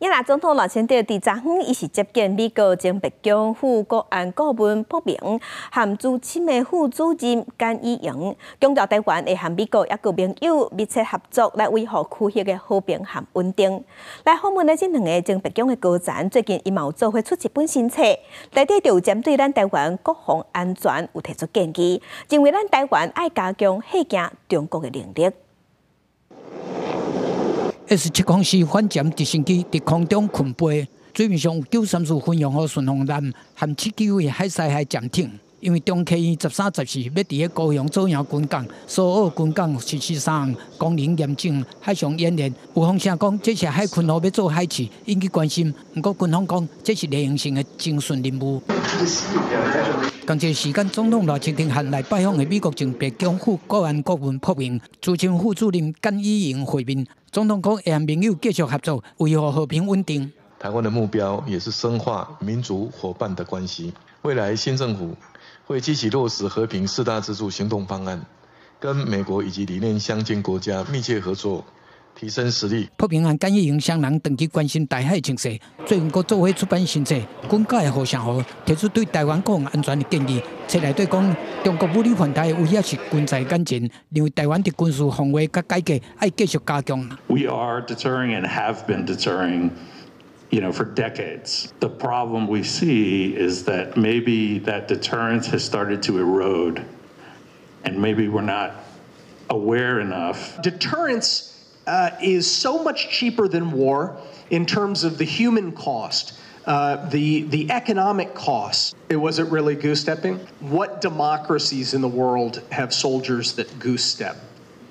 伊總統賴清德佇昨昏，伊是接見美國前白宮副國安顧問朴明和資深的副主任簡以瑩，強調台灣會和美國抑閣盟友密切合作，來維護區域的和平和穩定。來訪問的這兩个前白宮的高層，最近伊嘛有做伙出一本新冊，內底就有針對咱台灣國防安全有提出建議，認為咱台灣愛加強嚇驚中國的能力。 S-704反潛直升機佇空中睏飛，水面上有934汾陽號巡防艦和791海獅號潛艇。因為中科院13、14欲佇咧高雄左營軍港、蘇澳軍港實施三項功能驗證海上演練，有風聲講這是海鯤號欲做海試，引起關心。毋過軍方講這是例行性的偵訊任務。仝一个時間，總統賴清德和來拜訪的美國前白宮副國安顧問朴明、資深副主任簡以瑩會面。總統講會和盟友繼續合作，維護和平穩定。台灣的目標也是深化民主夥伴的關係。未來新政府會積極落實和平四大支柱行動方案，跟美國以及理念相近國家密切合作，提升實力。朴明和簡以瑩雙人長期關心台海情勢，最近閣做伙出版新冊《軍改的護城河》，提出對台灣國防安全的建議。冊內底講，中國武力犯台的威脅是近在眼前，認為台灣佇軍事防衛佮改革愛繼續加強。 We are deterring and have been deterring for decades. The problem we see is that maybe that deterrence has started to erode, and maybe we're not aware enough. Deterrence is so much cheaper than war in terms of the human cost, the economic costs. Was it really goose stepping? What democracies in the world have soldiers that goose step?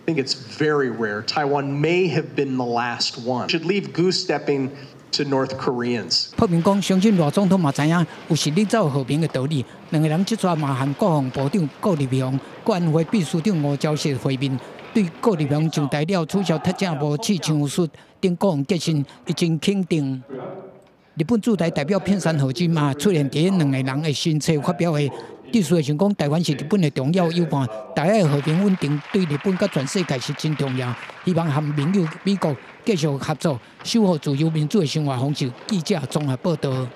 I think it's very rare. Taiwan may have been the last one. Should leave goose stepping to North Koreans. 朴明講，相信賴總統嘛知影有實力才有和平的道理。兩個人這逝嘛和國防部長顧立雄、國安會秘書長吳釗燮會面，對顧立雄上台了取消特戰部刺槍術等國防革新，伊真肯定。日本駐台代表片山和之嘛出現佇兩個人的新冊發表會，致辭的時講台灣是日本的重要友伴，台海和平穩定對日本佮全世界是真重要，希望和盟友美國繼續合作，守護自由民主的生活方式。記者綜合報導。